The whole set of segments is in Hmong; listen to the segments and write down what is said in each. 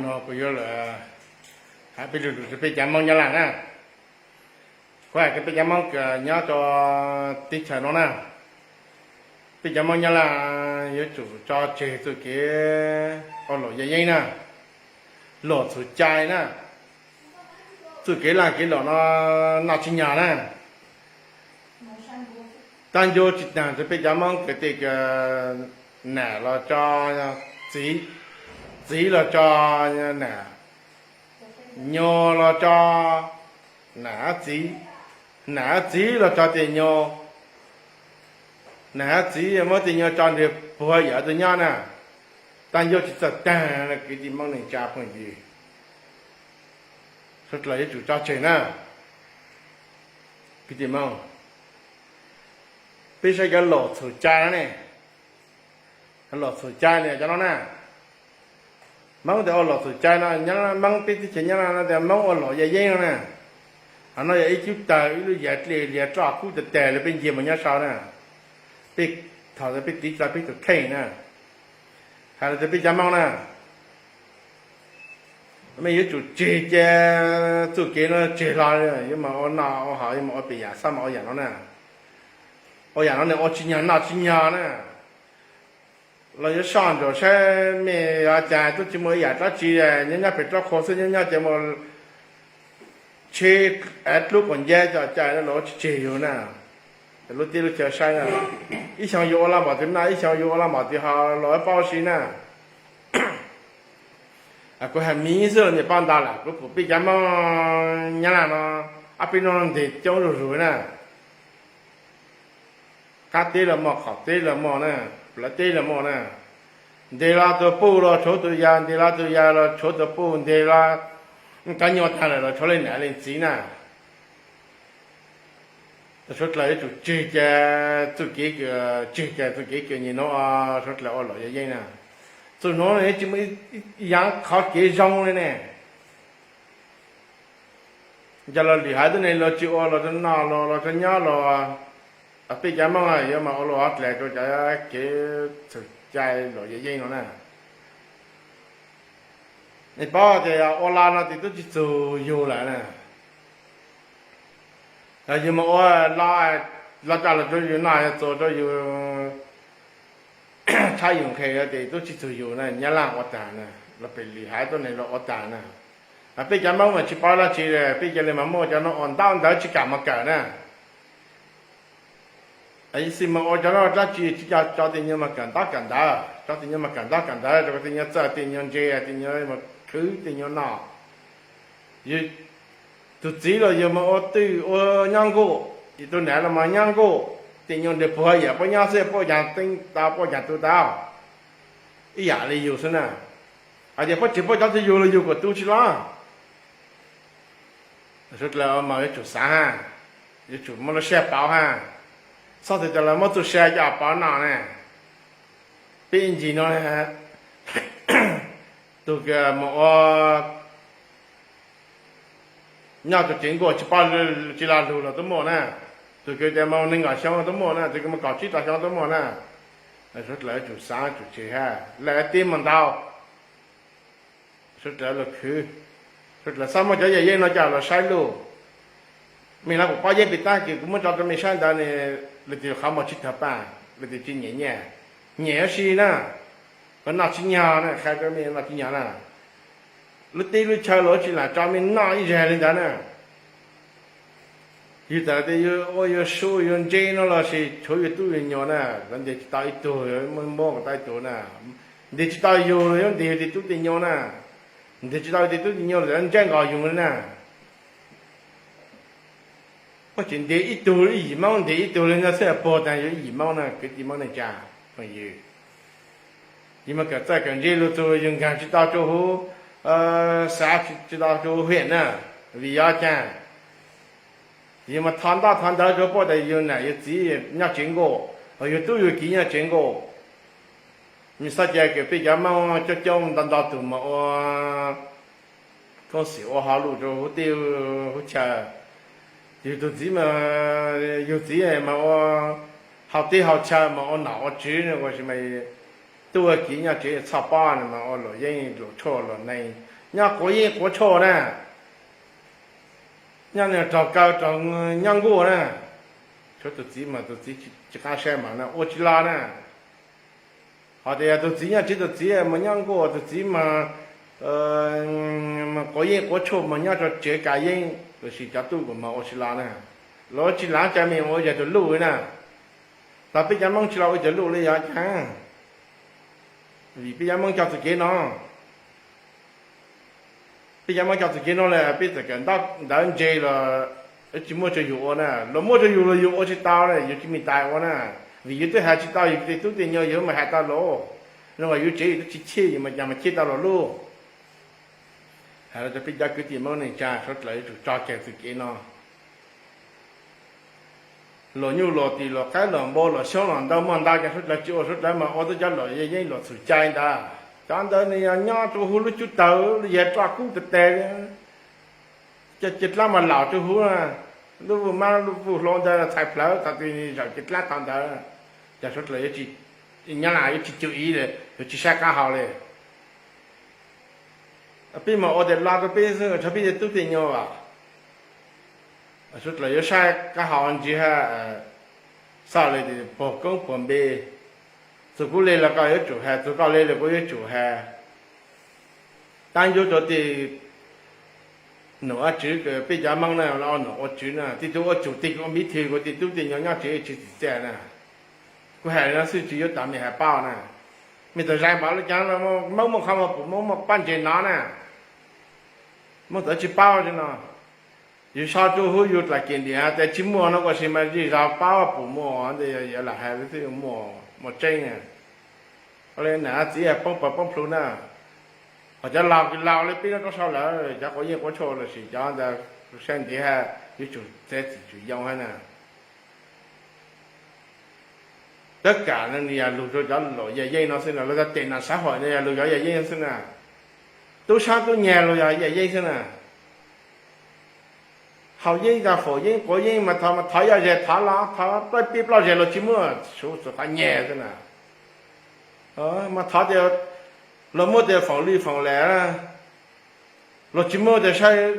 No kuv yuav lawm hais peb lug lug rau peb cov Moob Nyab Laj na. Kuv hais rau peb cov Moob kws nyob rau teb chaws no na, peb cov Moob Nyab Laj yuav tsum tso tseg txuj kev ua luam yaj yeeb na, luam txhum cai na. Txuj kev laj kev luam no noj tsis nyog na. Tag ncu tsis taag rau peb cov Moob kws tej kws nam los tso txiv, txiv los tso nam, nyuas los tso nam hab txiv, nam hab txiv los tso tej nyuas, nam hab txiv muab tej nyuas tso nrug puag yawm tug nyob na. Tag ncu tsis txawj taag kwv tij Moob neej tsa phooj ywg, suav dlawg yuav tsum tso tseg na. Kwv tij Moob, peb saib cov luam txhum cai no ne, luam txhum cai li cov no na. Moob tias ua luam txhum cai no, Moob peb teb chaws Nyab Laj no tias Moob ua luam yaj yeeb no na. Hov no yog ib cub tawg ib lub yav dlej lias roj kub tag tag li peb nce mus nyob sau na. Peb thaum peb tiv tau peb tus kheej na, hais rau peb cov Moob na, mej yuav tsum tseg cia txuj kev no tseg hlo, yuav mas ua noj ua haus yuav mas ua pem yam xab mas ua yam no na. Ua yam no nws ua tsis nyog noj tsis nyog na. Los yuav soj ntsuam saib mej yuav cas, twb tsis muaj ib yam dlaab tsi, nyob nyob pem roob qhua xwb, nyob nyob ces mus tsheb dlub quas nceb coj cai los ua tsis tseg yus na. Lub teb lub chaw saib na, ib xyoo yus ua laj npaum twg noj, ib xyoo yus ua laj npaum twg haus los paub si na. Kuv hais miv xwb los mej paub ntau lawm, kuv pum peb cov Moob Nyab Laj no, ob peb hnub no ntes coob zuj zus na. Qab teb los muaj, qaum teb los muaj na, plawv teb los muaj na. Ntes los tus puj los tshuav tus yawg, ntes los tus yawg los tshuav tus puj, ntes los cov nyuas tag lawm los tshuav leej nam leej txiv na. Suav dlawg yuav tsum tseg cia txuj kev, tseg cia txuj kev kws nyuam nuav suav dlawg ua luam yaj yeeb na. Txuj nuav tsis muaj ib yaam qhov kev zoo li ne. Yog luag lwm haiv tuab neeg luag tsis ua, luag tsuas noj los luag tsuas nyob los, peb cov Moob yuav mas ua luam dlaag rua cov kev txhum cai luam yaj yeeb no na. Nej paub tias ua laj no ces twb tsis txug yug lawm na. Yog yug mas ua laj, laj coj los rua yug noj, yog txua rua yug tshab yug nqhes ces twb tsis txug yug na, Nyab Laj ua taag na, los pem lwm haiv tuab neeg los ua taag na. Peb cov Moob mas tsis paub dlaab tsi, peb ca le mas muaj cov no ua ntau ntawd tsis kam mas kawm na. Xij mas ua cov no dlaab tsi tsis coj tso tej nyuas mas kawm ntaub kawm ntawv, tso tej nyuas mas kawm ntaub kawm ntawv rua tej nyuas txawj, tej nyuas ntse, tej nyuas mas khwv, tej nyuas noj. Yus tus txiv los yug mas ua twj ua nyob nkuj, yus tus nam los mas nyob nkuj, tej nyuas nrug puag yam puab nyob xwb, puab caag teeb tau puab caag tu tau, ib yam li yus xwb na. Hais tias puab tseem puab cov tug yug los yug kuas tu tsi los. Suav dlawg mas yuav tsum xaav hab, yuav tsum muaj lub sab pauv hab, xob txwv tas lawv muab txuj sa coj pauv noj na. Peb ib ncig no tug kws mus ua nyob rua tsev nkuaj tsis paub tsi lug los twb muaj na, tug kws tias mus nees nkaum xyoo twb muaj na, tug kws mus kaum tsib rau xyoo twb muaj na. Suav dlawg yuav tsum xaav tsum tseg hab, lawv teb muaj ntau. Suav dlawg los khwv, suav dlawg xob muab cov yaj yeeb no coj los saib luj. Mej no kuv pob zeb pem tab kws kuv muab tso rua mej saib ntawd ne, leej twg qhov muag tsis tawg paj, leej twg tsis nyem nyiaj, nyem huv si na, kuv noj tsis nyog na, qha rua mej noj tsis nyog na. Lub teb lub chaw los tsis lam tso mej noj ib zag li ntawd na. Yug tas tias yug ua yug su yug ntse no los sis tshuav yug tub yug nyuas na, lawv ntes tsis tau ib tug, muab muab tau ib tug na. Ntes tsis tau yug los yuav ntes yug tej tub tej nyuas na. Ntes tsis tau tej tub tej nyuas los yuav ntsab nkaus yug li na. Puab tseem ntes ib tug ib yim Moob, ntes ib tug li no xwb puag taag yug ib yim Moob na, kwv tij Moob neej tsa phooj ywg. Yug mas kawm txawj kawm ntse lug txug yug nkaag tsis tau rua huv xav, tsis tau rua huv hiam na, vim yog caag yug mas thov ntaub thov ntawv rua puab tas yug nam yug txiv nyob tsev nkuaj, yug tub yug kiv nyob tsev nkuaj. Mej xob ca kws peb cov Moob coob coob nto nto tug mas ua koob xim ua hauj lwm rua huv teb huv chaw. Yug tug txiv mas, yug txiv mas ua hauv teb hauv chaw mas ua nom ua tswv ua si mas Tuaj kiv nyob tsev txhoj pob no mas ua luam yeeb luam tshuaj luam nees, nyob quav yeeb quav tshuaj na, nyob raug kaw raug nyob nkuaj na. Tshuav tus txiv mas tus txiv tsis qab saib mas na ua tsis los na. Ho tias yog tus txiv nyob tsev tus txiv mas nyob nkuaj tus txiv mas quav yeeb quav tshuaj mas nyob rau tsev kav yeeb los sis cov tub kuj mas ua tsis los na. Luag tsis lav cas me ua yog tus luj na. Tau peb cov Hmoob tsis los ua cov luj li yog cas? Vim peb cov Hmoob coj txoj kev no, peb cov Hmoob coj txoj kev no lawm peb txawm kawm ntawv ntse los tsis muaj tsaug yus ua na, los muaj tsaug yus los yus ua tsis tau na, yus tsis me tais ua na. Vim yus twb hais tsis tau yus tej tub tej nyuag, yus mas hais tau los, zoo nkaus yus tsev yus twb tsis chij yus mas cas mas chij tau los luj. Hais los rau peb cov kwv tij Hmoob neej tsa, suav dlawg yuav tsum tso ceg txoj kev no. Luam nyuj luam twm luam qaib luam npua luam xyoob luam ntoo muaj ntau, cas suav dlawg tsis ua, suav dlawg mas ua tub cov luam yeeb luam txhum cai ntawd. Cov ntawd nws yog nyob rau huv lub cub tawg, yog roj kub tes tes, cov dlab mas laum rau huv, lub vuj mab lub vuj hluas ntawd txhais plawv txog twg zawm cov dlab tau ntawd. Cas suav dlawg yuav tsis, nyob na yuav tsis cum iv li, yuav tsis saib qab hau li. Peb mas ua tes lo rau peb xwb, rau peb tej tub tej nyuag as. Suav dlawg yuav saib qab hau ntsis hab, xav li tias puag koob puag npe, txug kuv li los koj yuav tsum hais, txug koj li los kuv yuav tsum hais. Tab ncuav rau tej nom ua tswv, peb cov Hmoob na, ua nom ua tswv na, tej tug ua tsum tej, ua miv thwj kuv tej tub tej nyuag nyob tsev tsis txim txiaj na. Kuv hais li no xwb tsis yuav tas mej hais paub na. Mej tau zais npaum li cas los Hmoob muaj qhov muag pum, Hmoob muaj pob ntseg nov na. Hmoob txawv tsis paub li no. Yus so rua huv yus dlaim kem diam tes tsis muaj no ua si mas zej zog paub pum muaj, ntawd yog lam hais li twb muaj, muaj tseeb. Ua li nam txiv poob pawg poob plhu na, ho cov laus kws laus li peb lub roob saud lawm, cov quav yeej quav tshuaj los sis cov ntawd saib ntev hab yuav tsum txiav txim tsum yoo hab na. Tab kam no nws yog lug rau cov luam yaj yeeb no xwb na, lawv cov tệ nạn xã hội no yog lug cov yaj yeeb xwb na. Tub sab tub nyag los yog yaj yeeb xwb na. Haus yeeb, yog faus yeeb, quav yeeb mas thov, mas thov yaj zes, thov los thov plaub pib plaub zes los tsis muaj, suav txug qhov nyag xwb na. Mas thov tias luag muab tias foom li foom lawm, luag tsis muab tias saib,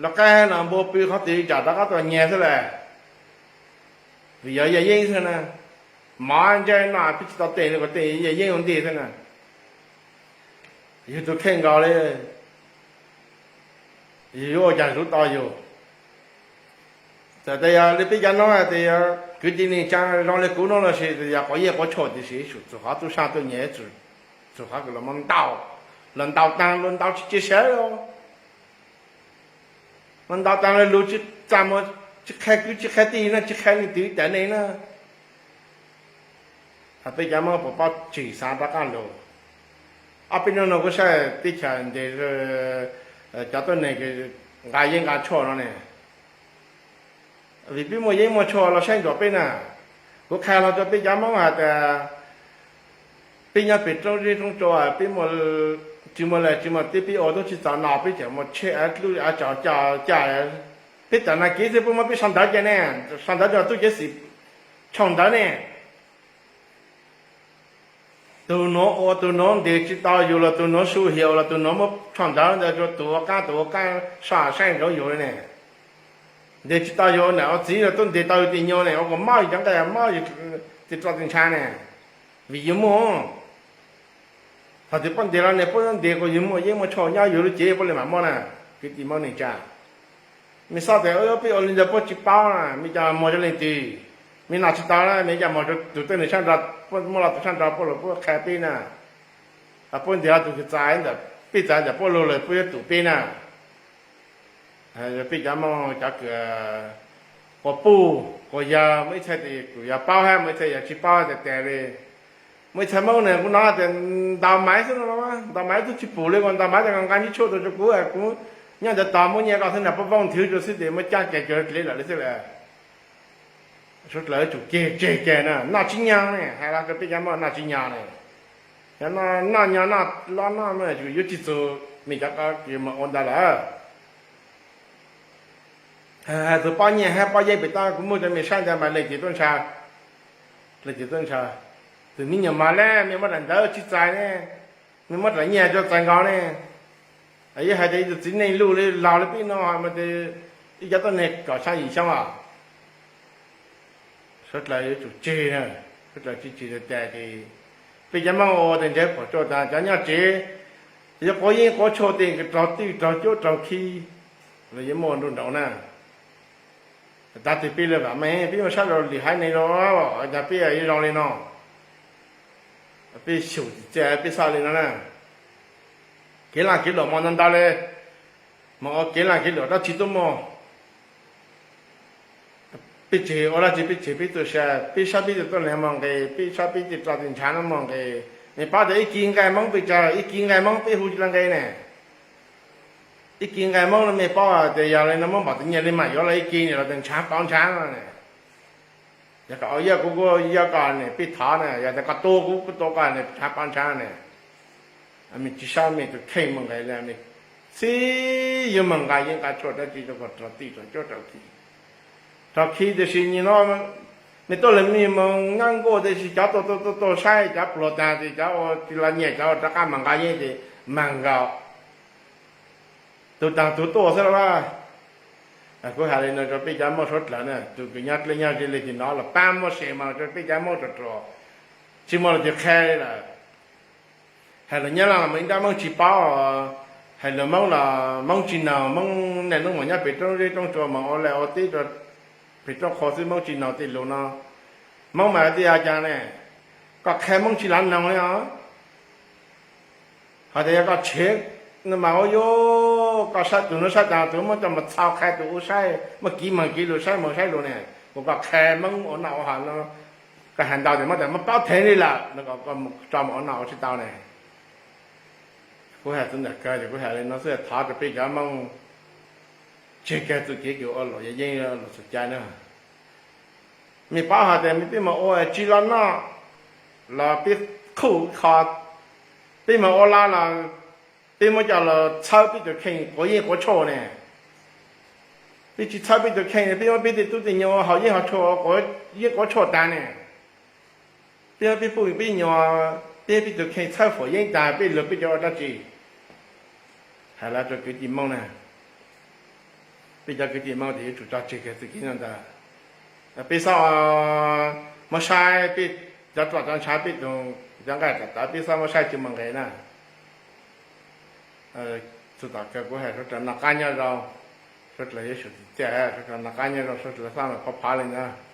luag qaib no npua pw qhov twg tsam rov qab tuaj nyag xwb lawm. Vim yog yaj yeeb xwb na, mov ntsej no peb tsis tau tej, kuv tej yaj yeeb ua ntej xwb na. Yug tus kheej nkaus li, yug yuav ua cas zuv tau yug? Txawm tias yog li peb cov no tias yog kwv tij neej tsaa zoo li kuv no los sis yog quav yeeb quav tshuaj tiam sis txug qhov tub sab tuaj nyag, txug qhov kws luag muab ntaus, luag ntaus taag luag ntaus tsis cia sawv los, luag ntaus taag luag lug tsis txaj muag, tsis qha kwv tsis qha tij na, tsis qha leej twg tas neeg na. Peb cov Hmoob puas paub tsim xav rov qab lug? Ob peb hnub no kuv saib teb chaws ntes cov tuab neeg nqa yeeb nqa tshuaj no ne, vim peb muaj yeeb muaj tshuaj los saib ntsuam peb na. Kuv qha los rau peb cov Hmoob has tas peb nyob pem roob zeb roob tsua, peb muaj, tsis muaj laj tsis muaj teb, peb ua tub tsis txaus no peb tseem muaj tsheb av dlub av tsaus coj caj. Peb tam no kev xwb puab muab peb sau ntawv ca ne, sau ntawv rau tub ceev xwm tshooj ntawv ne. Tug nuav ua tug nuav ntes tsis tau yus los tug nuav su hias los tug nuav muab tshooj ntawv ntawd rua tug ua qaab, tug ua qaab sab saib ntsoov yus ne. Ntes tsis tau yus nam ua txiv los tub ntes tau yus tej nyuag ne, ua kuas mob yus cov nqaij, mob yus tej roj tej ntsha ne, vim yus muaj. Thaum twg puab ntes los ne puab ntes kuas yus muaj yeeb muaj tshuaj nyob yus lub cev puab li mam muab na. Kwv tij Hmoob neej tsa, mej xob tas peb ua li ntawd puab tsis paub na, mej coj muag rau leej twg? Mej noj tsis tau na, mej coj muag rau tug tuab neeg sab nraud, muaj lo tug sab nraud puab lug puab qha peb na. Puab ntes tug kws txais ntawm peb, txais ntawm puab lug lawm puab yuav tum peb na. Peb cov Hmoob cov kws quas puj quas yawg, muaj ib txhia tes kuj yog paub hab muaj ib txhia yog tsis paub tas tas li. Muaj ib txhia Hmoob ne kuv hnov tas ntaus maiv xwb no, ntaus maiv tub tsis pum li, kuv ntaus maiv tas nqa ntsib tshuaj tau rau kuv, kuv nyob ntawd tos muab nyiaj koj xwb na, puab vaub nthwv rua xwb tes muab cab kiag rua dlev lawm li xwb lawm. Suav dlawg yuav tsum ceg tseg ceg na, noj tsis nyog ne, has los rau peb cov Hmoob noj tsis nyog ne. Yog noj nyog noj los noj yuav tsis txug mej cov kws moog ua ntawd lawm. Has txug pob nyiaj hab pob yeeb pem toj kuv muab rau mej saib ntag mas leej twg tuaj ntshaw, leej twg tuaj ntshaw. Tus me nyuam mos le, mej muab daim ntawv tsis txais ne, mej muab daim nyiaj tso txais nkaus ne. Yog hais tias tus txiv neej luj li laus li peb no mas ib cov tuab neeg kaum xya yim xyoo os. Suav dlawg yuav tsum tseg na, suav dlawg tsis tseg tiag tiag ces peb cov Moob ua tes ntseg pom tsuaj tas cov nyob tsev, yuav quav yeeb quav tshuaj tej raug twj raug cuab raug khi los yuav muaj nruj nraud na. Tag twg peb lawv vam meej peb mus saib rau lwm haiv neeg los cas peb yuav zoo li no. Peb xyum txim txiaj peb xav li no na. Kev lag kev luam mas ntau ntau li, mas ua kev lag kev luam dab tsi tuaj muaj. Peb tseg ua dab tsi peb tseg peb txoj sia, peb saib peb tej tuab neeg muaj nqis, peb saib peb tej roj tej ntshav no muaj nqis. Mej paub tias ib kis nqaij Moob pes tsawg, ib kis nqaij Moob peb hu tsis tau nqe ne. Ib kis nqaij Moob no mej paub tias yog li no muab npaum tus nyiaj li mas yuav los ib kis ni los tus ntshav pauv ntshav no ne. Yog kom ua yog kuv kuj yog kom ne peb thov na, yog tias koj tua kuv kuv tua koj ne, ntshav pauv ntshav ne. Mej tsis saib mej tus kheej muaj nqis li, mej txhib yuav mus nqa yeeb nqa tshuaj dab tsi rau koj rau tij rau cuab rau khi. Rau khi tiam sis nim no mej tuaj lawm mej mus nyob nkuaj tiam sis cov tuaj tuaj tuaj tuaj saib cov pluag tag ces cov ua tsis los nyiaj cov ua rov qab mas nqa yeeb ces mag nkaus. Tus taag tus tuaj xwb los. Kuv hais li no rau peb cov Moob suav dlawg na, tus kws nyob dlej nyob ze li tim no los pab muab share mas rau peb cov Moob ruam ruam, tsis muaj leej twg qha li lawm. Hais lus Nyab Laj los mas ib nrab Moob tsis paub, hais lus Moob los Moob tsis noog, Moob niaj hnub mus nyob pem roob zeb roob tsua mas ua liaj ua teb rau pem roob qhua xwb, Moob tsis noog tej lus no. Moob mas hais tias cas ne, koj qha Moob tsis lav noog li os. Hos tias yog koj tshev no mas ua yuav koj saib tus no saib tas tus muab coj mus txhau qha tus ua saib, muab kiv moog kiv lus saib moog saib lus ne, ua koj qha Moob ua noj ua haus no, koj has ntau tias muab tas muab paub theev li lawm no kom koj tso mus ua noj ua tsis tau ne. Kuv hais txog ntawm kawg ces kuv hais li no xwb, thov rau peb cov Moob tseg kawg txuj kev kws ua luam yog yeeb luam txhaum cai na. Mej paub hais tias peb mus ua tsis los noj los peb qhuj kho, peb mus ua laj los peb muab coj los txhawb peb tus kheej quav yeeb quav tshuaj ne. Peb tsis txhawb peb tus kheej, peb muab peb tej tub tej nyuam haus yeeb haus tshuaj, quav yeeb quav tshuaj tag ne. Peb muab peb poj peb nyuam, peb peb tus kheej txhawb fuam yeeb tag, peb lug peb cov ua dab tsi? Hais lawv rau kwv tij Moob na, peb cov kwv tij Moob ces yuav tsum tso tseg kawg txuj kev no ntag. Peb xob muab saib peb cov roj cov ntshav, peb tus cov nqaij tawv, peb xob muab saib tsis muaj nqis na. Txug tom kawg kuv hais suav dlawg noj qab nyob zoo, suav dlawg yuav tsum txim txiaj, suav dlawg noj qab nyob zoo, suav dlawg xob mas phav phav li ntawd.